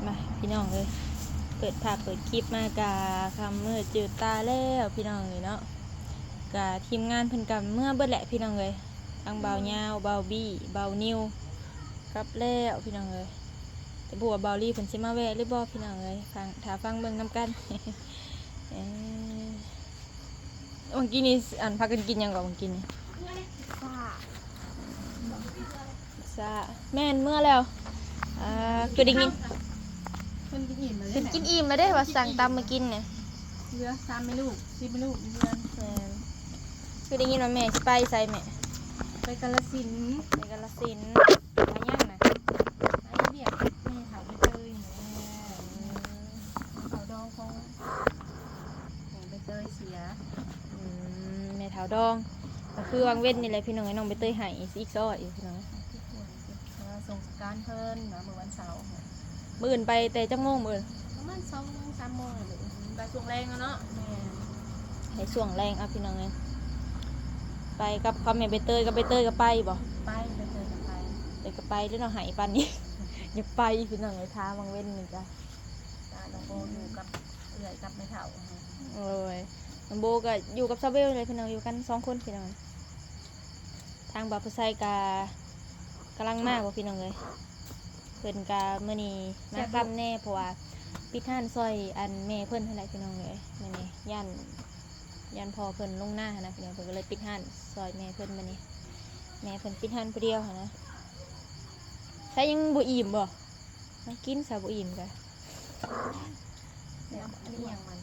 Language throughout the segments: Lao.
ມາພີ່ນ້ອງເອີຍ ເປີດພາບເປີດຄລິບມາກະຄ່ຳມືດຈືດຕາແລ້ວພີ່ນ້ອງເອີຍເນາະ. ກະທີມງານເພິ່ນກະເມືອເບິດແຫຼະພີ່ນ້ອງເອີຍ ທັງບ່າວຍາວ ບ່າວບີ ບ່າວນິວ ກັບແລ້ວພີ່ນ້ອງເອີຍ. ແຕ່ບໍ່ຮູ້ວ່າບ່າວລີເພິ່ນຊິມາແວ່ຫຼືບໍ່ພີ່ນ້ອງເອີຍ ຟັງ ຖ້າຟັງເບິ່ງນຳກັນ. ເອີ ມື້ກີ້ນີ້ ອັນ ພາກັນກິນຫຍັງເກາະມື້ກີ້ນີ້? ພິຊຊາ ແມ່ນ ເມືອແລ້ວ. ອ່າ ຄືໄດ້ຍິນ ເພິ່ນກິນອີ່ມແລ້ວເດ້ ເພິ່ນກິນອີ່ມແລ້ວເດ້ ວ່າສັ່ງຕຳມາກິນນີ້ ເຫຼືອສາມແມ່ລູກ ສີ່ແມ່ລູກຢູ່ເຮືອນ. ແມ່ນ ຄືໄດ້ຍິນວ່າແມ່ຊິໄປໃສແມ່? ໄປກາລະສິນ. ໄປກາລະສິນ ຫາຫຍັງນະ? ຫາເຮັດວຽກແມ່ເຖົ້າໃບເຕີຍນີ້ແຫຼະ. ອືມ ເຂົ້າດອງຂອງ ແມ່ໃບເຕີຍເສຍ. ອືມ ແມ່ເຖົ້າດອງ ກໍຄືຫວ່າງເວັນນີ້ແຫຼະພີ່ນ້ອງເອີຍ ນ້ອງໃບເຕີຍໃຫ້ອີກຊ້ອຍພີ່ນ້ອງ. ເອີ ສົ່ງສະການເພິ່ນເມື່ອວັນເສົາ. ມື້ອື່ນໄປແຕ່ຈັກໂມງມື້ອື່ນ? ປະມານສອງໂມງ ສາມໂມງນີ້ແຫຼະ ໄປຊ່ວງແລງເນາະ. ແມ່ນ ໄປຊ່ວງແລງ. ເອົາ ພີ່ນ້ອງເອີຍ ໄປກັບຄຳແມ່ໃບເຕີຍ ກັບໃບເຕີຍກໍໄປບໍ່? ໄປ ໃບເຕີຍກໍໄປ. ເອີ ກໍໄປແລ້ວເນາະ ໃຫ້ປານນີ້ ຢາກໄປພີ່ນ້ອງເອີຍ. ຖ້າຫວ່າງເວັນນີ້ກະ ຕານ້ອງໂບຢູ່ກັບເອື້ອຍກັບແມ່ເຖົ້າ. ໂອ້ຍ ນ້ອງໂບກໍຢູ່ກັບສາວເບວນີ້ແຫຼະພີ່ນ້ອງ ຢູ່ກັນສອງຄົນພີ່ນ້ອງ. ທາງບ່າວຜູ້ໄຊກະກຳລັງມາບໍ່ພີ່ນ້ອງເອີຍ ເພິ່ນກະມື້ນີ້ມາຄ່ຳແດ່ ເພາະວ່າປິດຮ້ານຊ່ອຍອັນແມ່ເພິ່ນຫັ້ນແຫຼະພີ່ນ້ອງເອີຍ. ມື້ນີ້ຢ້ານ ຢ້ານພໍ່ເພິ່ນລົງນາຫັ້ນນະພີ່ນ້ອງ ເພິ່ນກໍເລີຍປິດຮ້ານຊ່ອຍແມ່ເພິ່ນມື້ນີ້. ແມ່ເພິ່ນປິດຮ້ານຜູ້ດຽວຫັ້ນນະ. ໃສ ຍັງບໍ່ອີ່ມບໍ່? ມາກິນຊະ ບໍ່ອີ່ມກະ ແບບ ອັນນີ້ຫຍັງມັນ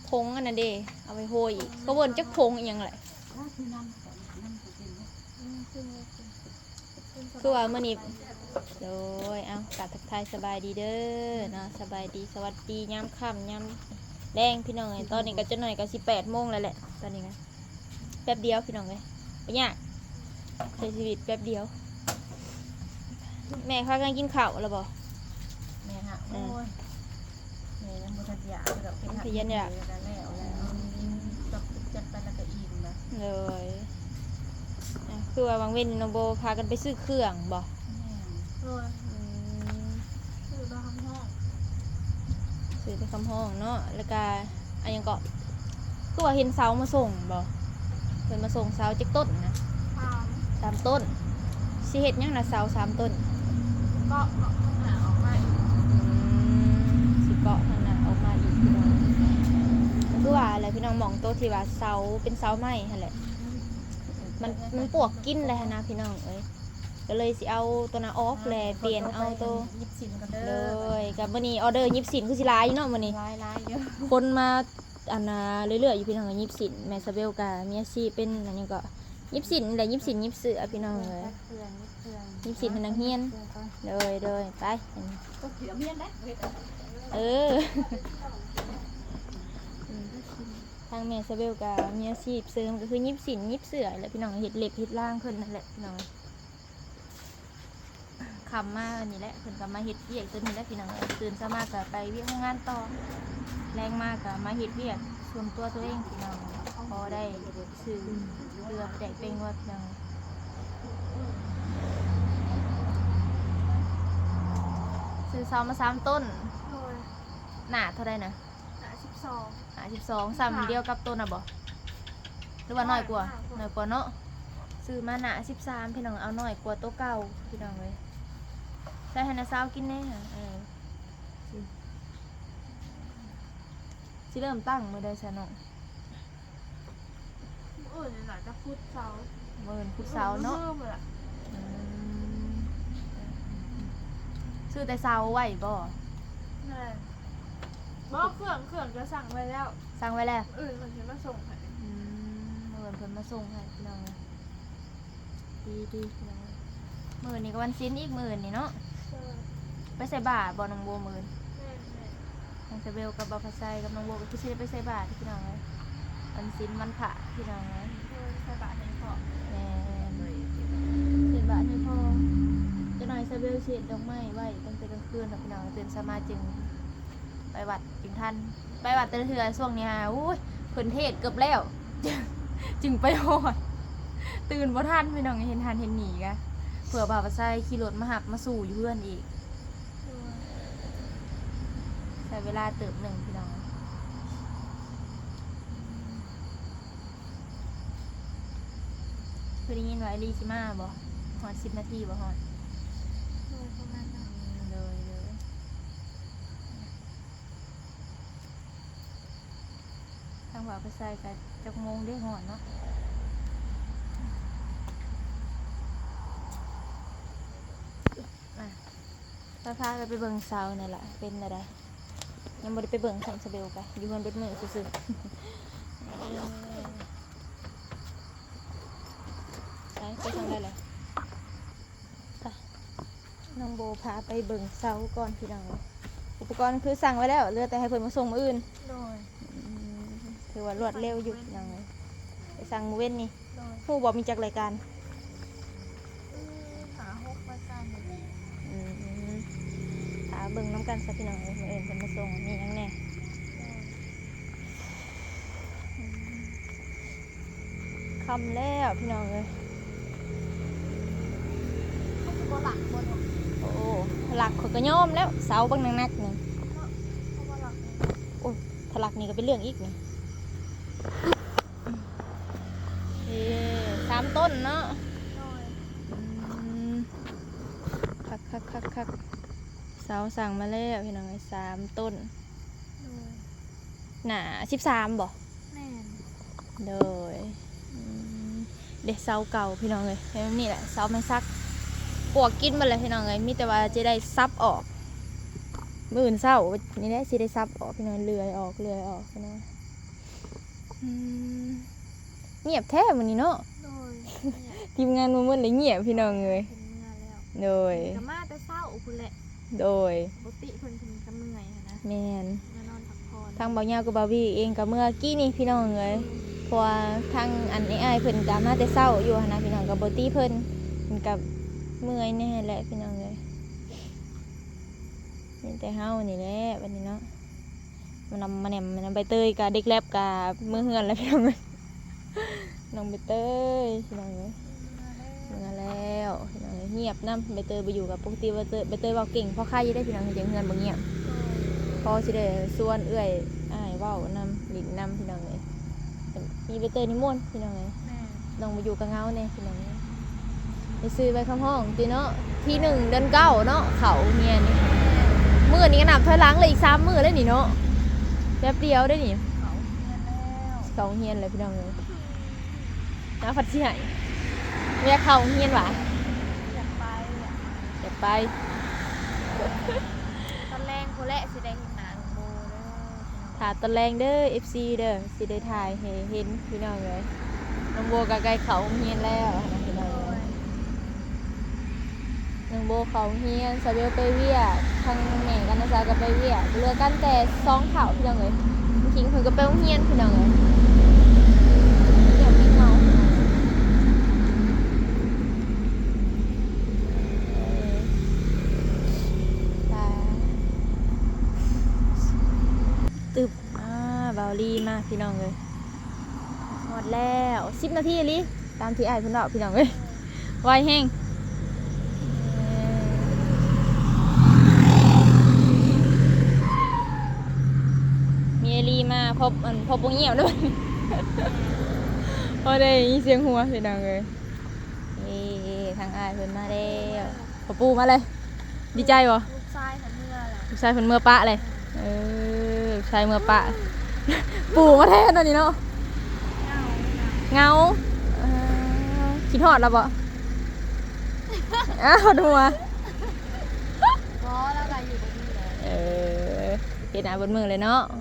ຜົງອັນນັ້ນເດ້ ເອົາໄວ້ໂຮຍອີກ ກໍບໍ່ຈັກຜົງອີ່ຫຍັງແຫຼະ. ຄືວ່າມື້ນີ້ ໂດຍ ເອົາ ກາບທັກທາຍສະບາຍດີເດີເນາະ ສະບາຍດີ ສະຫວັດດີຍາມຄ່ຳຍາມແລງພີ່ນ້ອງເອີຍ. ຕອນນີ້ກໍຈັກໜ້ອຍກໍຊິແປດໂມງແລ້ວແຫຼະ ຕອນນີ້ກໍ ແປັບດຽວພີ່ນ້ອງເອີຍ ບໍ່ຍາກ ໃຊ້ຊີວິດແປັບດຽວ. ແມ່ພາກັນກິນເຂົ້າແລ້ວບໍ່? ແມ່ຫະ ເອີ ໂອ້ຍ ແມ່ຍັງບໍ່ທັນຢາກດອກ ເປັນ ພະຍານຢາກ ແລ້ວແລ້ວ ອືມ ຈັບ ຈັບໄປແລ້ວກໍອີ່ມນະ. ໂດຍ ອ່າ ຄືວ່າຫວ່າງເວັນນ້ອງໂບພາກັນໄປຊື້ເຄື່ອງບໍ່? ແມ່ນ ໂດຍ ອືມ ຊື້ດອກຄຳຮ້ອງ ຊື້ແຕ່ຄຳຮ້ອງເນາະ ແລ້ວກະ ອັນຫຍັງເກາະ ຄືວ່າເຫັນເສົາມາສົ່ງບໍ່? ເພິ່ນມາສົ່ງເສົາຈັກຕົ້ນນະ? ສາມ ສາມຕົ້ນ. ຊິເຮັດຫຍັງນະເສົາສາມຕົ້ນ? ເກາະ ເກາະທາງໜ້າອອກມາອີກ. ອືມ ຊິເກາະທາງໜ້າອອກມາອີກ ພີ່ນ້ອງ. ຄືວ່າແຫຼະພີ່ນ້ອງ ໝ່ອງໂຕທີ່ວ່າເສົາເປັນເສົາໄມ້ຫັ້ນແຫຼະ ມັນ ມັນປວກກິນແຫຼະຫັ້ນນະ ພີ່ນ້ອງເອີຍ. ກໍເລີຍຊິເອົາໂຕນັ້ນອອກແລະປ່ຽນເອົາໂຕ ຍິບສິນກ່ອນເດີ. ໂດຍ ກໍມື້ນີ້ອໍເດີຍິບສິນຄືຊິຫຼາຍຢູ່ເນາະມື້ນີ້. ຫຼາຍໆຢູ່ ຄົນມາ ອັນນ່າ ເລື້ອຍໆຢູ່ພີ່ນ້ອງ. ຍິບສິນ ແມ່ສະເບວກໍມີອາຊີບເປັນ ອັນຫຍັງເກາະ ຍິບສິນແຫຼະ ຍິບສິນຍິບເສື້ອພີ່ນ້ອງເອີຍ. ເອີ ຈັດເຄື່ອງ ຍິບເຄື່ອງ ຍິບສິນໃຫ້ນັກຮຽນ. ເຄື່ອງກ່ອນ ໂດຍໆ ໄປ ເອີ ອືມ ທາງແມ່ສະເບວກໍມີອາຊີບເສີມ ກໍຄືຍິບສິນຍິບເສື້ອແຫຼະພີ່ນ້ອງ ເຮັດເລັບເຮັດລາງເພິ່ນນັ້ນແຫຼະພີ່ນ້ອງ. ຄ່ຳມາອັນນີ້ແຫຼະ ເພິ່ນກໍມາເຮັດວຽກຕົວນີ້ແຫຼະພີ່ນ້ອງເອີຍ. ຕື່ນເຊົ້າມາກໍໄປວຽກໂຮງງານຕໍ່ ແລງມາກໍມາເຮັດວຽກສ່ວນຕົວຕົວເອງພີ່ນ້ອງ ພໍໄດ້ຊື້ເກືອໄປແດກແປ້ງນົວພີ່ນ້ອງ. ຊື້ເສົາມາສາມຕົ້ນ. ໂດຍ ໜ້າເທົ່າໃດນະ? ໜ້າສິບສອງ ໜ້າສິບສອງ ສ່ຳດຽວກັບໂຕນັ້ນບໍ່ ຫຼືວ່ານ້ອຍກວ່າ? ນ້ອຍກວ່າ ນ້ອຍກວ່າເນາະ. ຊື້ມາໜ້າສິບສາມພີ່ນ້ອງ ເອົານ້ອຍກວ່າໂຕເກົ່າພີ່ນ້ອງເອີຍ. ໃສ່ໃຫ້ນ້າສາວກິນແດ່ ເອີ ຊິ ຊິເລີ່ມຕັ້ງມື້ໃດຊະນ້ອງ? ມື້ອື່ນນີ້ໜ້າຈະຂຸດເສົາ. ມື້ອື່ນຂຸດເສົາເນາະ. ມື້ອື່ນພຸ້ນແຫຼະ. ອືມ ຊື້ແຕ່ເສົາໄວ້ບໍ່? ແມ່ນ. ບໍ່ ເຄື່ອງ ເຄື່ອງກໍສັ່ງໄວ້ແລ້ວ. ສັ່ງໄວ້ແລ້ວ? ມື້ອື່ນເພິ່ນຊິມາສົ່ງໃຫ້. ອືມ ມື້ອື່ນເພິ່ນມາສົ່ງໃຫ້ພີ່ນ້ອງເອີຍ. ດີໆ ພີ່ນ້ອງເອີຍ. ມື້ນີ້ກໍວັນສິນອີກ ມື້ອື່ນນີ້ເນາະ. ເອີ ໄປໃສ່ບາດບໍ່ນ້ອງໂບມື້ອື່ນ? ແມ່ນໆ. ນ້ອງສະເບວກັບບ່າວພາໄຊກັບນ້ອງໂບກໍຄືຊິໄດ້ໄປໃສ່ບາດພີ່ນ້ອງເອີຍ. ວັນສິນວັນພະພີ່ນ້ອງເອີຍ. ເອີ ໃສ່ບາດໃຫ້ພໍ່. ແມ່ນ ໃສ່ບາດໃຫ້ພໍ່. ຈັກໜ້ອຍສະເບວຊິເຮັດດອກໄມ້ໄວ້ຕັ້ງແຕ່ກາງຄືນແລ້ວພີ່ນ້ອງ ຕື່ນເຊົ້າມາຈຶ່ງໄປວັດຈຶ່ງທັນ. ໄປວັດແຕ່ລະເທື່ອຊ່ວງນີ້ຫາ ໂອ້ຍ ເພິ່ນເທດເກືອບແລ້ວ ຈຶ່ງໄປຮອດ. ຕື່ນບໍ່ທັນພີ່ນ້ອງ ເຮັດຫັ້ນເຮັດນີ້ກະ ເພື່ອບ່າວພາໄຊຂີ່ລົດມາຮັບມາສູ່ຢູ່ເຮືອນອີກ. ໂດຍ ໃຊ້ເວລາເຕີບໜຶ່ງພີ່ນ້ອງ. ເຄີຍໄດ້ຍິນວ່າອີ່ຫຼີຊິມາບໍ່? ຮອດສິບນາທີບໍ່? ຮອດ. ໂດຍ ປະມານນັ້ນ. ອືມ ໂດຍ ໂດຍ. ທາງວ່າໄປໃສ່ກະຈັກໂມງເດ້? ຮ້ອນເນາະ. ອ່ະ ພາ ພາກັນໄປເບິ່ງເສົານີ້ລະ ເປັນແນວໃດ? ຍັງບໍ່ໄດ້ໄປເບິ່ງຊ້ຳ ສະເບວກະຢູ່ເຮືອນເບິດມື້ຊື່ໆ. ເອີ ໃສ ໄປທາງໃດລະ? ໄປ ນ້ອງໂບພາໄປເບິ່ງເສົາກ່ອນພີ່ນ້ອງເອີຍ. ອຸປະກອນຄືສັ່ງໄວ້ແລ້ວ ເຫຼືອແຕ່ໃຫ້ເພິ່ນມາສົ່ງມື້ອື່ນ. ໂດຍ. ອືມ ຖືວ່າລວດເລັວຢູ່ພີ່ນ້ອງເອີຍ ໄປສັ່ງມື້ເວັນນີ້. ໂດຍ. ຮູ້ບໍ່ມີຈັກລາຍການ? ອືມ ຫ້າຫົກລາຍການນີ້ແຫຼະ. ອືມ ຖ້າເບິ່ງນຳກັນຊະພີ່ນ້ອງເອີຍ ມື້ອື່ນເພິ່ນມາສົ່ງມີຫຍັງແດ່. ໂດຍ. ອືມ ຄ່ຳແລ້ວພີ່ນ້ອງເອີຍ. ເຂົາຊິບໍ່ຫຼັກບໍ່ເນາະ? ໂອ້ ຫຼັກຂ້ອຍກໍຍອມແລ້ວ ເສົາບັກໜັກໆນີ້ເນາະ. ເຂົາບໍ່ຫຼັກ. ໂອ້ຍ ຖ້າຫຼັກນີ້ກໍເປັນເລື່ອງອີກນີ້. ເອີ ສາມຕົ້ນເນາະ. ໂດຍ. ອືມ ຄັກໆໆໆ ເສົາສັ່ງມາແລ້ວພີ່ນ້ອງເອີຍ ສາມຕົ້ນ. ໂດຍ. ໜ້າສິບສາມບໍ່? ແມ່ນ. ໂດຍ. ອືມ ເດ ເສົາເກົ່າພີ່ນ້ອງເອີຍ ແບບນີ້ແຫຼະ ເສົາໄມ້ສັກ ປວກກິນໝົດແລ້ວພີ່ນ້ອງເອີຍ ມີແຕ່ວ່າຈະໄດ້ສັບອອກ ມື້ອື່ນເຊົ້ານີ້ແຫຼະ ຊິໄດ້ສັບອອກພີ່ນ້ອງ ເລື່ອຍອອກ ເລື່ອຍອອກພີ່ນ້ອງ. ອືມ ງຽບແທ້ມື້ນີ້ເນາະ. ໂດຍ. ງຽບ ທີມງານມາໝົດເລີຍ ງຽບພີ່ນ້ອງເອີຍ. ເພິ່ນເມືອແລ້ວ. ໂດຍ. ເພິ່ນກໍມາແຕ່ເຊົ້າພຸ້ນແຫຼະ. ໂດຍ. ປົກກະຕິເພິ່ນ ເພິ່ນກໍເມື່ອຍຫັ້ນນະ. ແມ່ນ. ມານອນພັກຜ່ອນ. ທາງບ່າວຍາວກັບບ່າວວີເອງກໍເມື່ອກີ້ນີ້ພີ່ນ້ອງເອີຍ. ໂດຍ. ເພາະວ່າທາງອັນອ້າຍໆເພິ່ນກໍມາແຕ່ເຊົ້າຢູ່ຫັ້ນນະພີ່ນ້ອງ ກໍບໍ່ຕິເພິ່ນ ເພິ່ນກໍເມື່ອຍແດ່ແຫຼະພີ່ນ້ອງເອີຍ. ມີແຕ່ເຮົານີ້ແຫຼະບັດນີ້ເນາະ ມານຳມາແນມ ໃບເຕີຍກະເດັກແລັບກະເມືອເຮືອນແລ້ວພີ່ນ້ອງເອີຍ. ນ້ອງໃບເຕີຍພີ່ນ້ອງເອີຍ ເມືອແລ້ວພີ່ນ້ອງເອີຍ. ງຽບນຳ ໃບເຕີຍບໍ່ຢູ່ ກະປົກກະຕິໃບເຕີຍ ໃບເຕີຍເວົ້າເກັ່ງ ພໍໄຄຢູ່ເດ້ພີ່ນ້ອງ ຈັ່ງເຮືອນບໍ່ງຽບ. ໂດຍ. ພໍຊິໄດ້ຊວນເອື້ອຍອ້າຍເວົ້ານຳ ຫຼິ້ນນຳພີ່ນ້ອງເອີຍ. ມີໃບເຕີຍນີ້ມ່ວນພີ່ນ້ອງເອີຍ. ແມ່ນ. ນ້ອງມາຢູ່ກະເຫງົາແດ່ພີ່ນ້ອງເອີຍ. ໄປຊື້ໃບຄຳຮ້ອງຕິເນາະ ທີໜຶ່ງເດືອນເກົ້າເນາະ ເຂົ້າໂຮງຮຽນນີ້. ແມ່ນ. ມື້ນີ້ກະນັບຖອຍຫຼັງເລີຍ ອີກສາມມື້ແລ້ວນີ້ເນາະ ແປັບດຽວເດ້ນີ້. ເຂົ້າໂຮງຮຽນແລ້ວ ເຂົ້າໂຮງຮຽນແລ້ວພີ່ນ້ອງເອີຍ. ອືມ ເອົາ ພັດຊິໃຫ້ ບໍ່ຢາກເຂົ້າໂຮງຮຽນຫວາ? ຢາກໄປ ຢາກໄປ ຢາກໄປ. ຕອນແລງພຸ້ນແຫຼະ ຊິໄດ້ເຫັນໜ້ານ້ອງໂບເດີ. ຖ້າຕອນແລງເດີ ເອັຟຊີເດີ ຊິໄດ້ຖ່າຍໃຫ້ເຫັນພີ່ນ້ອງເອີຍ. ນ້ອງໂບກໍໃກ້ເຂົ້າໂຮງຮຽນແລ້ວນະພີ່ນ້ອງເອີຍ. ໂດຍ. ນ້ອງໂບເຂົ້າໂຮງຮຽນ ສາວເບວໄປວຽກ ທັງແມ່ກັບນ້າສາວກໍໄປວຽກ ເຫຼືອກັນແຕ່ສອງເຖົ້າພີ່ນ້ອງເອີຍ. ຄິງເພິ່ນກໍໄປໂຮງຮຽນພີ່ນ້ອງເອີຍ. ດຽວກິນເຫຼົ້າ ເອີ ຕຶບ ອ່າ ບ່າວລີມາພີ່ນ້ອງເອີຍ. ຮອດແລ້ວ ສິບນາທີອີ່ຫຼີ ຕາມທີ່ອ້າຍເພິ່ນເວົ້າພີ່ນ້ອງເອີຍ. ໄວແຮງ. ມີເອລີມາ ພົບ ອັນ ພົບບໍ່ງຽບເດີ ພໍໄດ້ຍິນສຽງຫົວພີ່ນ້ອງເອີຍ. ເອີ ທາງອ້າຍເພິ່ນມາແລ້ວ. ພໍ່ປູ່ມາເລີຍ ດີໃຈບໍ່? ລູກຊາຍເພິ່ນເມືອແລ້ວ ລູກຊາຍເພິ່ນເມືອປະເລີຍ. ເອີ ລູກຊາຍເມືອປະ ປູ່ມາແທນເນາະນີ້ເນາະ. ເຫງົາ ເຫງົາ ເອີ ຄິດຮອດລາວບໍ່? ອ້າວ ຫົວ ບໍ່ ລາວກໍຢູ່ເບິດມື້ແຫຼະ. ເອີ ເຫັນໜ້າເບິດມື້ເລີຍເນາະ. ເອີ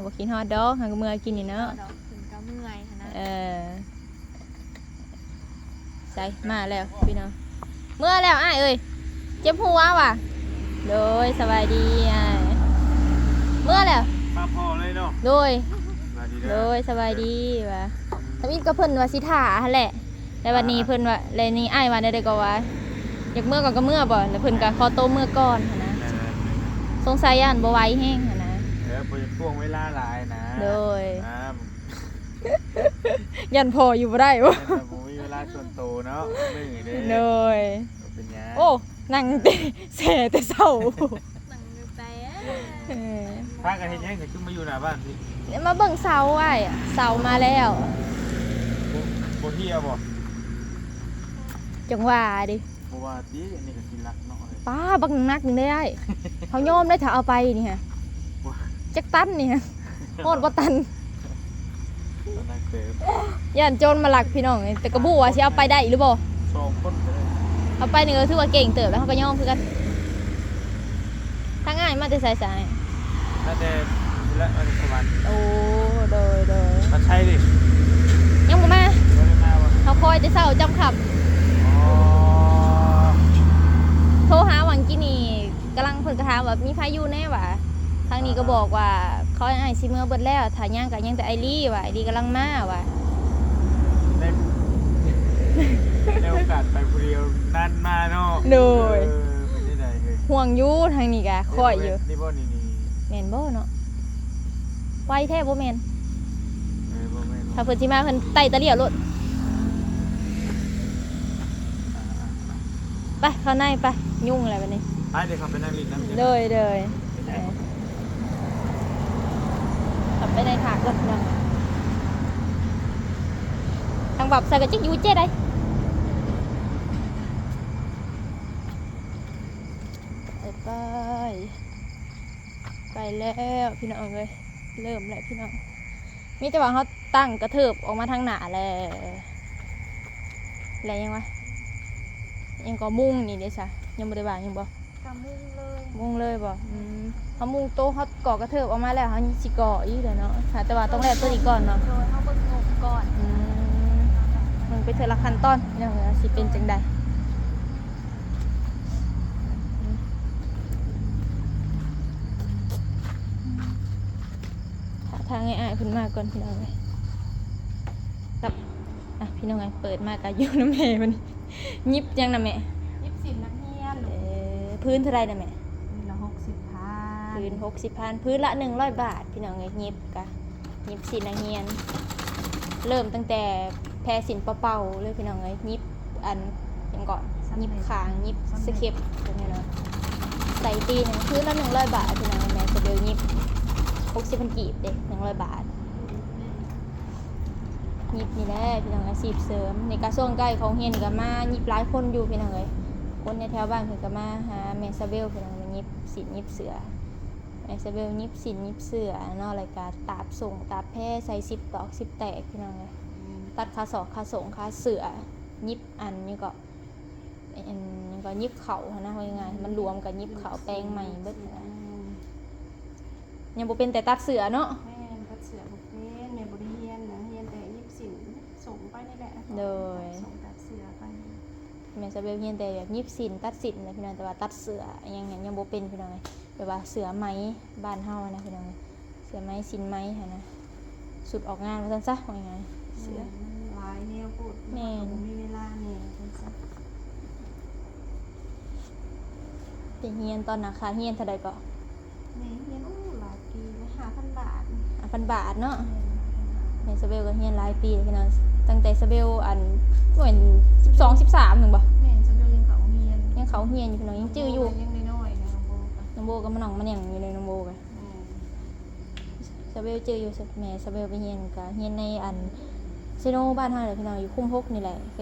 ບໍ່ຄິດຮອດດອກ ຫາກະເມືອກິນນີ້ເນາະ. ເພິ່ນກໍເມື່ອຍຫັ້ນນະ. ເອີ ໃສ ມາແລ້ວພີ່ນ້ອງ. ເມືອແລ້ວອ້າຍເອີຍ ເຈັບຫົວຫວາ. ໂດຍ ສະບາຍດີອ້າຍ. ເມືອແລ້ວ ມາພໍ້ເລີຍເນາະ. ໂດຍ ສະບາຍດີເດີ ໂດຍ ສະບາຍດີຫວາ. ທຳອິດກໍເພິ່ນວ່າຊິຖ້າຫັ້ນແຫຼະ ແລ້ວບັດນີ້ເພິ່ນວ່າ ແລ້ວນີ້ອ້າຍວ່າແນວໃດກໍວ່າ ຢາກເມືອກໍ ກໍເມືອບໍ່ ແລ້ວເພິ່ນກໍຂໍໂຕເມືອກ່ອນຫັ້ນນະ. ແມ່ນໆໆ ສົງໄສຢ້ານບໍ່ໄຫວແຮງຫັ້ນນະ. ເອີ ບໍ່ຢາກຖ່ວງເວລາຫຼາຍນະ. ໂດຍ ອ່າ ຢ້ານພໍ່ຢູ່ບໍ່ໄດ້ບໍ່ ແມ່ນວ່າບໍ່ມີເວລາສ່ວນໂຕເນາະ ເມື່ອຍເດ້. ໂດຍ ບໍ່ເປັນຫຍັງ. ໂອ້ ນັ່ງແຕ່ ແຊ່ແຕ່ເຊົ້າ ນັ່ງແຕ່ ເອີ ພາກັນເຮັດຫຍັງ ຄືມາຢູ່ໜ້າບ້ານພີ້? ມາເບິ່ງເສົາອ້າຍ ເສົາມາແລ້ວ. ບໍ່ ບໍ່ເຫ່ຍບໍ່? ຈັ່ງຫວະເດ. ບໍ່ວ່າຕິ ອັນນີ້ກໍຊິລັກເນາະ. ປ້າ ບັກໜັກໜຶ່ງເດ້ອ້າຍ. ເຮົາຍອມໄດ້ຖ້າເອົາໄປນີ້ຮະ. ຈັກຕັນນີ້ຮະ? ຮອດບໍ່ຕັນ. ກໍໜັກເຕີບ. ຢ້ານໂຈນມາລັກພີ່ນ້ອງເອີຍ ແຕ່ກໍບໍ່ຮູ້ວ່າຊິເອົາໄປໄດ້ຫຼືບໍ່. ສອງຄົນກໍໄດ້. ເອົາໄປນີ້ກໍຖືວ່າເກັ່ງເຕີບແລ້ວ ເຮົາກໍຍອມຄືກັນ. ທາງອ້າຍມາແຕ່ໃສຊະ? ມາແຕ່ ນີ້ແຫຼະ ນະຄອນສະຫວັນ. ໂອ້ ໂດຍ ໂດຍ. ພັດໄຊເດ? ຍັງບໍ່ມາ. ບໍ່ໄດ້ມາບໍ່? ເຮົາຄອຍແຕ່ເຊົ້າຈ້ຳຄ່ຳ. ອໍ ໂທຫາຫວ່າງກີ້ນີ້ ກຳລັງ ເພິ່ນກໍຖາມວ່າມີໃຜຢູ່ແດ່ຫວາ. ທາງນີ້ກໍບອກວ່າເຂົາ ອ້າຍຊິເມືອເບິດແລ້ວ ຖ້າຍັງກໍຍັງແຕ່ອ້າຍລີຫວາ. ອ້າຍລີກຳລັງມາຫວາ. ໄດ້ ໄດ້ໂອກາດໄປຜູ້ດຽວນານມາເນາະ. ໂດຍ. ເອີ ເປັນຈັ່ງໃດເຮີ້ຍ? ຫ່ວງຢູ່ ທາງນີ້ກໍຄອຍຢູ່. ນີ້ບໍ່ ນີ້ ນີ້ ແມ່ນບໍ່ເນາະ? ໄວແທ້ບໍ່ແມ່ນ. ເອີ ບໍ່ແມ່ນ. ຖ້າເພິ່ນຊິມາ ເພິ່ນໄຕ່ຕາລ້ຽວໂລດ. ໄປ ເຂົ້າໃນໄປ ຍຸ່ງແລ້ວບັດນີ້. ໄປ ເດີ ເຂົ້າໄປນັ່ງຫຼິ້ນນຳ. ໂດຍ ໂດຍ. ເຂົ້າໄປໃນຖາກກ່ອນພີ່ນ້ອງ. ທາງບັບໃສ່ກໍຈັກຢູ່ເຈໃດ. ໄປ ໄປ ໄປແລ້ວພີ່ນ້ອງເອີຍ. ເລີ່ມແລ້ວພີ່ນ້ອງ. ມີແຕ່ວ່າເຮົາຕັ້ງກະເທີບອອກມາທາງໜ້າແລ້ວ ແລ້ວຍັງວະ ຍັງກໍມຸງນີ້ເດ້ຊະ ຍັງບໍ່ໄດ້ວາງຫຍັງບໍ່? ກະມຸງເລີຍ. ມຸງເລີຍບໍ່? ອືມ ເຮົາມຸງໂຕະ ເຮົາກໍ່ກະເທີບອອກມາແລ້ວ ເຮົາຊິກໍ່ອີກແຫຼະເນາະ. ແຕ່ວ່າຕ້ອງແລ້ວໂຕນີ້ກ່ອນເນາະ. ໂດຍ ເຮົາເບິ່ງງົບກ່ອນ. ອືມ ເບິ່ງໄປເທື່ອລະຂັ້ນຕອນ ວ່າຊິເປັນຈັ່ງໃດ. ຖ້າທາງອ້າຍໆເພິ່ນມາກ່ອນພີ່ນ້ອງເອີຍ. ຄັບ ອ່ະ ພີ່ນ້ອງເອີຍ ເປີດມາກະຢູ່ນຳແມ່ເພິ່ນ. ຫຍິບຫຍັງນະແມ່? ຫຍິບສິ້ນນັກຮຽນ. ເອີ ພື້ນເທົ່າໃດນະແມ່? ພື້ນລະຫົກສິບພັນ. ພື້ນຫົກສິບພັນ ພື້ນລະໜຶ່ງຮ້ອຍບາດ ພີ່ນ້ອງເອີຍ. ຫຍິບກະ ຫຍິບສິ້ນນັກຮຽນ ເລີ່ມຕັ້ງແຕ່ແພສິ້ນເປົ່າໆເລີຍພີ່ນ້ອງເອີຍ. ຫຍິບອັນຫຍັງເກາະ ຫຍິບຂາງ ຫຍິບສະເຄັບ ແບບນີ້ເນາະ. ໃສ່ຕີນ ຄືລະໜຶ່ງຮ້ອຍບາດພີ່ນ້ອງ. ແມ່ສະເບວຫຍິບ ຫົກສິບພັນກີບເດ້ ໜຶ່ງຮ້ອຍບາດ. ຫຍິບນີ້ແຫຼະພີ່ນ້ອງ ອາຊີບເສີມ. ໃນກະຊ່ວງໃກ້ຂອງໂຮງຮຽນນີ້ກະມາຫຍິບຫຼາຍຄົນຢູ່ພີ່ນ້ອງເອີຍ. ຄົນໃນແຖວບ້ານເພິ່ນກະມາຫາແມ່ສະເບວພີ່ນ້ອງ ມາຫຍິບສິ້ນຫຍິບເສື້ອ. ແມ່ສະເບວຫຍິບສິ້ນຫຍິບເສື້ອເນາະ ແລ້ວກະຕາບສົ່ງຕາບແພ ໃສ່ສິບຕອກສິບແຕກພີ່ນ້ອງເອີຍ. ຕັດຄາສອກຄາສົງຄາເສື້ອ ຫຍິບອັນຫຍັງເກາະ ອັນຫຍັງເກາະ ຫຍິບເຂົ້າຫັ້ນນະ ເວົ້າງ່າຍໆ ມັນລວມກັບຫຍິບເຂົ້າແປງໃໝ່ເບິດ. ແມ່ນ. ຍັງບໍ່ເປັນແຕ່ຕັດເສື້ອເນາະ. ແມ່ນ ຕັດເສື້ອບໍ່ເປັນ ແມ່ບໍ່ໄດ້ຮຽນນະ ຮຽນແຕ່ຫຍິບສິ້ນ ສົ່ງໄປນີ້ແຫຼະ. ໂດຍ ສົ່ງຕັດເສື້ອໄປ. ແມ່ສະເບວຮຽນແຕ່ແບບຫຍິບສິ້ນ ຕັດສິ້ນນະພີ່ນ້ອງ ແຕ່ວ່າຕັດເສື້ອອີ່ຫຍັງນີ້ຍັງບໍ່ເປັນພີ່ນ້ອງເອີຍ. ແບບວ່າເສື້ອໄໝບ້ານເຮົານະພີ່ນ້ອງເອີຍ ເສື້ອໄໝ ສິ້ນໄໝຫັ້ນນະ ຊຸດອອກງານວ່າຊັ້ນຊະ ວ່າງ່າຍໆ. ເສື້ອ ແມ່ນ ມັນຫຼາຍແນວໂພດ. ແມ່ນ ເຮົາກໍບໍ່ມີເວລາແດ່ວ່າຊັ້ນຊະ. ໄປຮຽນຕອນນັ້ນ ຄ່າຮຽນເທົ່າໃດເກາະ? ແມ່ຮຽນ ໂອ້ ຫຼາຍປີແລ້ວ ຫ້າພັນບາດ. ຫ້າພັນບາດເນາະ. ແມ່ນ ແມ່ສະເບວກໍຮຽນຫຼາຍປີແລ້ວພີ່ນ້ອງ ຕັ້ງແຕ່ສະເບວອັນ ແມ່ນສິບສອງ ສິບສາມ ແມ່ນບໍ່? ແມ່ນ ສະເບວຍັງເຂົ້າຮຽນ ຍັງເຂົ້າຮຽນຢູ່ພີ່ນ້ອງ ຍັງຈື່ຢູ່ ນ້ອງໂບກໍ ນ້ອງໂບກໍມານັ່ງມາແໜ່ງຢູ່ໃນ ນ້ອງໂບກໍ. ແມ່ນ ສະເບວຈື່ຢູ່ ແມ່ສະເບວໄປຮຽນກໍຮຽນໃນອັນເຊໂນບ້ານເຮົາແຫຼະພີ່ນ້ອງ ຢູ່ຄຸ້ມຫົກນີ້ແຫຼະ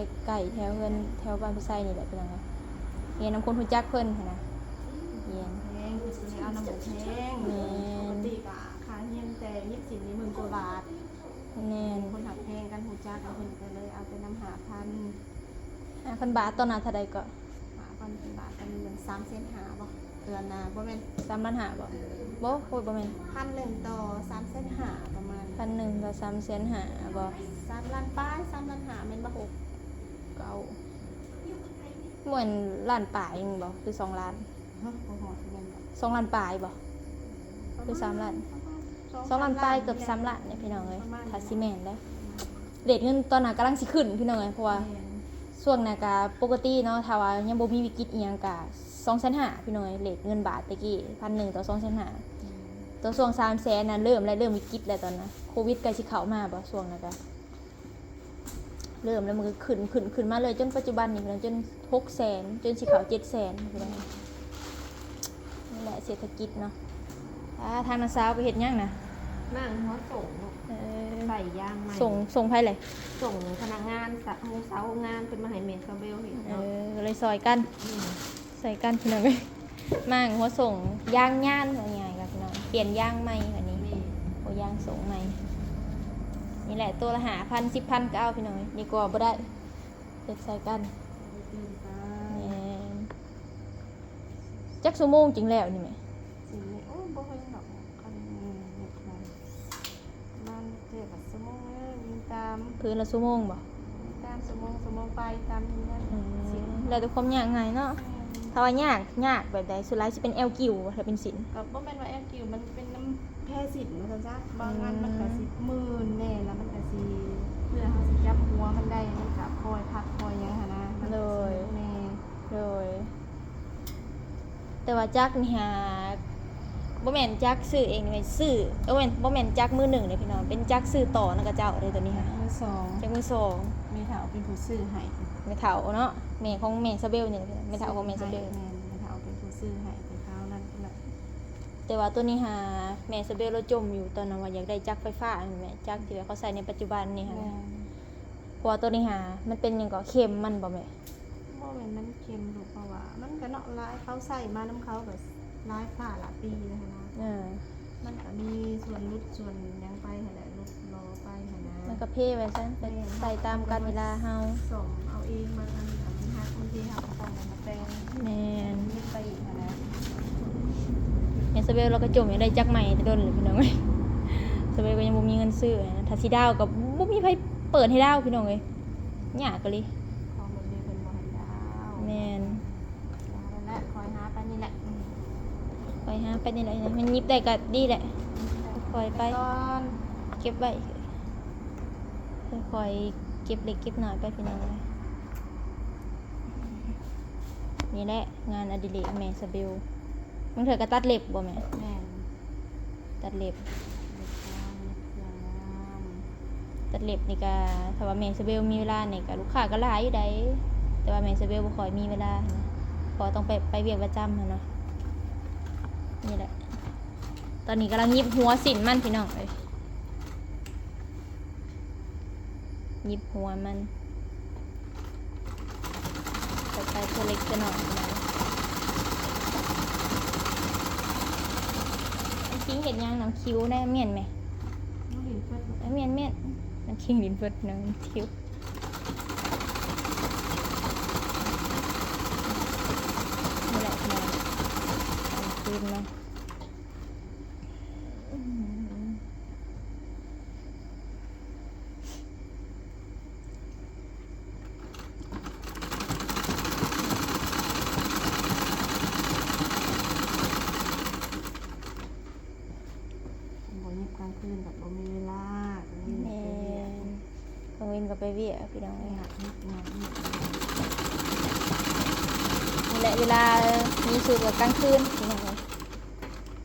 ໃກ້ໆແຖວເຮືອນ ແຖວບ້ານພິໄຊນີ້ແຫຼະພີ່ນ້ອງ. ຮຽນນຳຄົນຮູ້ຈັກເພິ່ນຫັ້ນນະ ຮຽນ ແພງ ເພິ່ນຊິເອົານຳບໍ່ແພງ. ແມ່ນ ປົກກະຕິກະຄ່າຮຽນແຕ່ຍິບສິນນີ້ໝື່ນກວ່າບາດ. ແມ່ນ ຄົນຮັກແພງກັນຮູ້ຈັກ ເພິ່ນກໍເລີຍເອົາແຕ່ນຳຫ້າພັນ. ຫ້າພັນບາດ ຕອນນັ້ນເທົ່າໃດເກາະ? ຫ້າພັນບາດ ຕອນນີ້ມັນສາມແສນຫ້າບໍ່? ເດືອນໜ້າ ບໍ່ແມ່ນ ສາມລ້ານຫ້າບໍ່? ບໍ່ ໂອ້ຍ ບໍ່ແມ່ນ ພັນໜຶ່ງຕໍ່ສາມແສນຫ້າປະມານ ພັນໜຶ່ງຕໍ່ສາມແສນຫ້າບໍ່? ສາມລ້ານປາຍ ສາມລ້ານຫ້າແມ່ນບໍ່? ຫົກ ເກົ້າ ບໍ່ແມ່ນລ້ານປາຍແມ່ນບໍ່? ຄືສອງລ້ານ? ຮະ ບໍ່ຮອດແມ່ນບໍ່? ສອງລ້ານປາຍບໍ່? ຄືສາມລ້ານ? ປະມານສອງ ສອງລ້ານປາຍ ສາມລ້ານ ເກືອບສາມລ້ານນີ້ພີ່ນ້ອງເອີຍ ປະມານ ຖ້າຊິແມ່ນເດ້. ເຣດເງິນຕອນນັ້ນກຳລັງຊິຂຶ້ນພີ່ນ້ອງເອີຍ ເພາະວ່າ ແມ່ນ ຊ່ວງນັ້ນກະປົກກະຕິເນາະ ຖ້າວ່າຍັງບໍ່ມີວິກິດອີ່ຫຍັງກະສອງແສນຫ້າພີ່ນ້ອງເອີຍ ເຣດເງິນບາດແຕ່ກີ້ ພັນໜຶ່ງຕໍ່ສອງແສນຫ້າ. ອືມ ຕອນຊ່ວງສາມແສນນັ້ນເລີ່ມແລ້ວ ເລີ່ມວິກິດແລ້ວຕອນນັ້ນ ໂຄວິດໃກ້ຊິເຂົ້າມາບໍ່ ຊ່ວງນັ້ນກະ ເລີ່ມແລ້ວມັນກໍຂຶ້ນ ຂຶ້ນ ຂຶ້ນມາເລື້ອຍ ຈົນປັດຈຸບັນນີ້ພີ່ນ້ອງ ຈົນຫົກແສນ ຈົນຊິເຂົ້າເຈັດແສນພີ່ນ້ອງ. ນີ້ແຫຼະເສດຖະກິດເນາະ ອ່າ ທາງນ້າສາວໄປເຮັດຫຍັງນະ? ໝ່າງຫົວສົງລູກ ເອີ ໃສ່ຢາງໃໝ່ ສົງ ສົງໃຜເລີຍ? ສົງພະນັກງານ ສະ ໂຮງເຊົ່າໂຮງງານເພິ່ນມາໃຫ້ແມ່ສາວເບວເຮັດ ເອີ ເນາະ ກໍເລີຍຊ່ອຍກັນ ອືມ ຊ່ອຍກັນພີ່ນ້ອງເອີຍ. ໝ່າງຫົວສົງຢາງຍານ ເວົ້າງ່າຍໆ ກັບພີ່ນ້ອງ ປ່ຽນຢາງໃໝ່ ອັນນີ້ ແມ່ນ ໂອ້ ຢາງສົງໃໝ່ ນີ້ແຫຼະ ໂຕລະຫ້າພັນ ສິບພັນ ກໍເອົາພີ່ນ້ອງເອີຍ ດີກວ່າບໍ່ໄດ້ ເຮັດໃສ່ກັນ ແມ່ນ. ຈັກຊົ່ວໂມງຈຶ່ງແລ້ວນີ້ແມ່? ຊິແມ່ນ ໂອ້ ບໍ່ເຖິງດອກ ຄັນເຮັດໄວ ປະມານເທື່ອລະຊົ່ວໂມງເດີ ຍິງຕາມ ຄືລະຊົ່ວໂມງບໍ່? ຍິງຕາມຊົ່ວໂມງ ຊົ່ວໂມງປາຍຕາມເຮືອນ ອືມ ຊິ ແລ້ວແຕ່ຄວາມຍາກງ່າຍເນາະ ແມ່ນ ຖ້າວ່າຍາກ ຍາກແບບໃດ? ສ່ວນຫຼາຍຊິເປັນແອວກິ້ວບໍ່ ຖ້າເປັນສິນ? ກໍບໍ່ແມ່ນວ່າແອວກິ້ວ ມັນເປັນນຳ ແພ້ສິນວ່າຊັ້ນຊະ ບາງອັນມັນກະ ອືມ ຊິມື່ນແດ່ ລະມັນກະຊິ ເພື່ອເຮົາຊິຈັບຫົວມັນໄດ້ ມັນກະຄ່ອຍພັກຄ່ອຍຫຍັງຫັ້ນນະ ມັນກະຊິ ໂດຍ ມື່ນແດ່ ໂດຍ ແຕ່ວ່າຈັກນີ້ຫາ ບໍ່ແມ່ນຈັກຊື້ເອງ ແມ່ນຊື້ ເອີ ບໍ່ແມ່ນ ບໍ່ແມ່ນຈັກມືໜຶ່ງເດ້ພີ່ນ້ອງ ເປັນຈັກຊື້ຕໍ່ນຳເຂົາເຈົ້າເດ້ໂຕນີ້ຫາ ມືສອງ ຈັກມືສອງ ແມ່ເຖົ້າເປັນຜູ້ຊື້ໃຫ້ ແມ່ເຖົ້າເນາະ ແມ່ຂອງແມ່ສາວເບວນີ້ແຫຼະ ແມ່ເຖົ້າຂອງແມ່ສາວເບວ ແມ່ນ ແມ່ເຖົ້າເປັນຜູ້ຊື້ໃຫ້ແຕ່ຄາວນັ້ນພຸ້ນລະ. ແຕ່ວ່າໂຕນີ້ຫາແມ່ສາວເບວລາວຈົ່ມຢູ່ ຕອນນັ້ນວ່າຢາກໄດ້ຈັກໄຟຟ້າຫັ້ນແຫຼະ ຈັກທີ່ວ່າເຂົາໃຊ້ໃນປັດຈຸບັນນີ້ຫັ້ນ ແມ່ນ ເພາະວ່າໂຕນີ້ຫາ ມັນເປັນຫຍັງເກາະ ເຂັມມັນບໍ່ແມ່? ບໍ່ແມ່ນມັນເຂັມລູກ ເພາະວ່າມັນກະເນາະ ຫຼາຍ ເຂົາໃຊ້ມານຳເຂົາກະຫຼາຍຟ້າຫຼາຍປີແລ້ວຫັ້ນນະ ເອີ ມັນກະມີສ່ວນຫຼຸດສ່ວນຫຍັງໄປຫັ້ນແຫຼະ ຫຼຸດຫຼໍ່ໄປຫັ້ນນະ ມັນກະເພໄປຊັ້ນ ແມ່ນ ໄປຕາມການເວລາເຮົາ ເຮົາກະຕ້ອງໄດ້ມາສ້ອມເອົາເອງ ບາງອັນກະມັນຫັກ ບາງທີເຮົາກະຕ້ອງໄດ້ມາແຕ່ງ ແມ່ນ ໄປອີກຫັ້ນນະ ແມ່ສາວເບວລາວກະຈົ່ມຢາກໄດ້ຈັກໃໝ່ແຕ່ດົນແລ້ວພີ່ນ້ອງເອີຍ ສາວເບວກະຍັງບໍ່ມີເງິນຊື້ ຖ້າຊິດາວກະບໍ່ມີໃຜເປີດໃຫ້ດາວພີ່ນ້ອງເອີຍ ຍາກອີ່ຫຼີ ຂອງແບບນີ້ເພິ່ນບໍ່ໃຫ້ດາວ ແມ່ນ ວ່າແລ້ວແຫຼະ ຄ່ອຍຫາໄປນີ້ແຫຼະ ອືມ ຄ່ອຍຫາໄປນີ້ແຫຼະ ມັນຫຍິບໄດ້ກະດີແຫຼະ ຄ່ອຍໄປ ເກັບໄວ້ ຄ່ອຍເກັບເລັກເກັບນ້ອຍໄປພີ່ນ້ອງເອີຍ. ນີ້ແຫຼະງານອະດິເລກແມ່ສາວເບວ ບາງເທື່ອກະຕັດເລັບບໍ່ແມ່? ແມ່ນ ຕັດເລັບ ເລັບງາມ ເລັບເຄື່ອງງາມ ຕັດເລັບນີ້ກະ ຖ້າວ່າແມ່ສາວເບວມີເວລານີ້ກະ ລູກຄ້າກະຫຼາຍຢູ່ໃດ ແຕ່ວ່າແມ່ສາວເບວບໍ່ຄ່ອຍມີເວລາຫັ້ນນະ ເພາະວ່າຕ້ອງໄປ ໄປວຽກປະຈຳຫັ້ນເນາະ ນີ້ແຫຼະ ຕອນນີ້ກຳລັງຫຍິບຫົວສິ້ນມັນພີ່ນ້ອງເອີຍ. ຫຍິບຫົວມັນ ກະໃສ່ເທື່ອເລັກເທື່ອນ້ອຍ ນ້ຳຄິງເຮັດຫຍັງ? ນ້ຳຄິງແດ່ ແມ່ນແໝ? ນ້ຳຄິງເຮັດຫຍັງ? ແມ່ນໆ ນ້ຳຄິງຫຼິ້ນເພິດ ນ້ຳຄິງ ນີ້ແຫຼະ ນ້ຳຄິງເນາະ. ບໍ່ຫຍິບກາງຄືນກະບໍ່ມີເວລາ ກາງເວັນກະໄປວຽກ ແມ່ນ ກາງເວັນກະໄປວຽກພີ່ນ້ອງເອີຍ ງານ ງານ ນີ້ແຫຼະ ເວລາມີສຸດກະກາງຄືນພີ່ນ້ອງເອີຍ.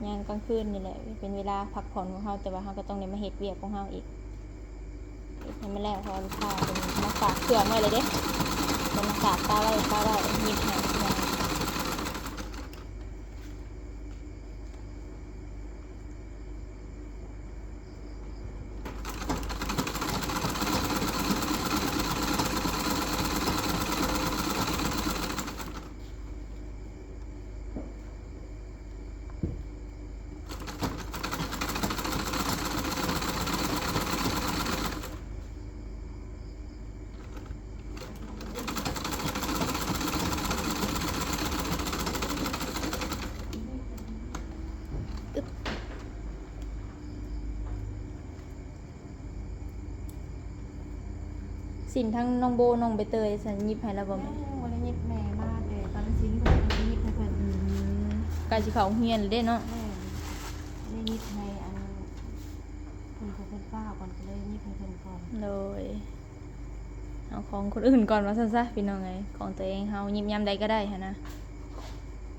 ຍາມກາງຄືນນີ້ແຫຼະເປັນເວລາພັກຜ່ອນຂອງເຮົາ ແຕ່ວ່າເຮົາກະຕ້ອງໄດ້ມາເຮັດວຽກຂອງເຮົາອີກ ເຮັດໃຫ້ມັນແລ້ວ ເພາະວ່າລູກຄ້າເພິ່ນມາຝາກເຄື່ອງໄວ້ແລ້ວເດ້ ເພິ່ນມາຝາກປະໄວ້ ປະໄວ້ ຍິບໃຫ້. ສິ້ນທາງນ້ອງໂບ ນ້ອງໃບເຕີຍຊັ້ນ ຫຍິບໃຫ້ລາວບໍ່ແມ່? ຍັງບໍ່ໄດ້ຫຍິບ ແມ່ມາແຕ່ຕອນສິ້ນເພິ່ນ ໄດ້ຫຍິບໃຫ້ເພິ່ນ ອືມ ໃກ້ຊິເຂົ້າໂຮງຮຽນແລ້ວເດ້ເນາະ ແມ່ນ ໄດ້ຫຍິບໃຫ້ອັນ ເພິ່ນ ເພິ່ນຟ້າວກ່ອນ ກະເລີຍຫຍິບໃຫ້ເພິ່ນກ່ອນ ໂດຍ ເອົາຂອງຄົນອື່ນກ່ອນວ່າຊັ້ນຊະ ພີ່ນ້ອງເອີຍ ຂອງໂຕເອງເຮົາຫຍິບຍາມໃດກະໄດ້ຫັ້ນນະ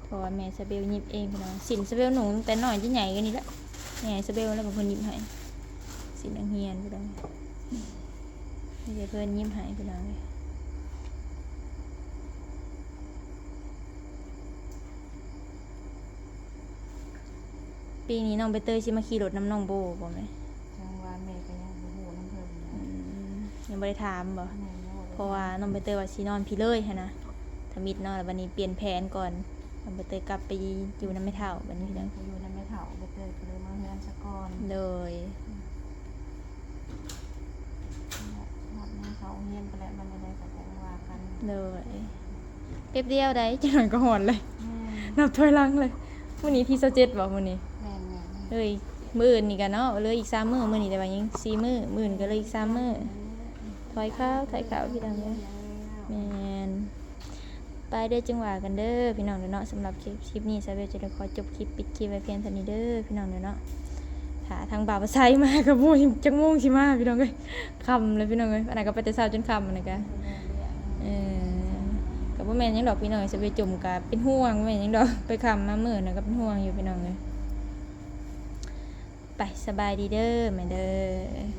ເພາະວ່າແມ່ສາວເບວຫຍິບເອງພີ່ນ້ອງ ສິ້ນສາວເບວນຸ່ງແຕ່ນ້ອຍຈົນໃຫຍ່ກະນີ້ແຫຼະ ແມ່ສາວເບວລະເປັນຄົນຫຍິບໃຫ້ ສິ້ນນັກຮຽນພີ່ນ້ອງ ມີແຕ່ເພິ່ນຫຍິບໃຫ້ພີ່ນ້ອງເອີຍ. ປີນີ້ນ້ອງໃບເຕີຍຊິມາຂີ່ລົດນຳນ້ອງໂບບໍ່ແມ່? ຈັ່ງວ່າແມ່ກໍຍັງບໍ່ຮູ້ນຳເພິ່ນ. ອືມ ຍັງບໍ່ໄດ້ຖາມບໍ່? ແມ່ນ ຍັງບໍ່ໄດ້ຖາມ ເພາະວ່ານ້ອງໃບເຕີຍວ່າຊິນອນພີ້ເລີຍຫັ້ນນະ ທຳອິດເນາະ. ແລ້ວບັດນີ້ປ່ຽນແຜນກ່ອນ ນ້ອງໃບເຕີຍກັບໄປຢູ່ນຳແມ່ເຖົ້າບັດນີ້ ໄປຢູ່ນຳແມ່ເຖົ້າ ໃບເຕີຍກໍເລີຍມາເຮືອນຊະກ່ອນ. ໂດຍ ຮອດມື້ເຂົ້າໂຮງຮຽນໄປແລ້ວ ມັນຈັ່ງໃດກໍຈັ່ງວ່າກັນ. ໂດຍ ແປັບດຽວໃດ ຈັກໜ້ອຍກໍຮອດເລີຍ. ແມ່ນ ນັບຖອຍຫຼັງເລີຍ. ມື້ນີ້ທີຊາວເຈັດບໍ່ມື້ນີ້? ແມ່ນໆໆ. ເອີຍ ມື້ອື່ນນີ້ກໍເນາະ ເຫຼືອອີກສາມມື້. ມື້ນີ້ແຕ່ວ່າຍັງສີ່ມື້ ມື້ອື່ນກໍເຫຼືອອີກສາມມື້. ຖອຍຄາວ ຖອຍຄາວ ພີ່ນ້ອງເອີຍ. ແມ່ນ ໄປເດີ ຈຶ່ງວ່າກັນເດີພີ່ນ້ອງເດີເນາະ. ສຳລັບຄລິບ ຄລິບນີ້ ສາວເວວຈະໄດ້ຂໍຈົບຄລິບ ປິດຄລິບໄວ້ພຽງເທົ່ານີ້ເດີພີ່ນ້ອງເດີເນາະ. ຖ້າທາງບ່າວປະໄຊມາກໍບໍ່ຮູ້ຈັກໂມງຊິມາພີ່ນ້ອງເອີຍ ຄ່ຳແລ້ວພີ່ນ້ອງເອີຍ. ອັນນັ້ນກໍໄປແຕ່ເຊົ້າຈົນຄ່ຳ ອັນນັ້ນກໍ ເອີ ກໍບໍ່ແມ່ນຫຍັງດອກພີ່ນ້ອງເອີຍ. ສາວເວວຈົມກໍເປັນຫ່ວງ ບໍ່ແມ່ນຫຍັງດອກ ໄປຄ່ຳມາມື້ນັ້ນກໍເປັນຫ່ວງຢູ່ພີ່ນ້ອງເອີຍ. ໄປ ສະບາຍດີເດີແມ່ເດີ.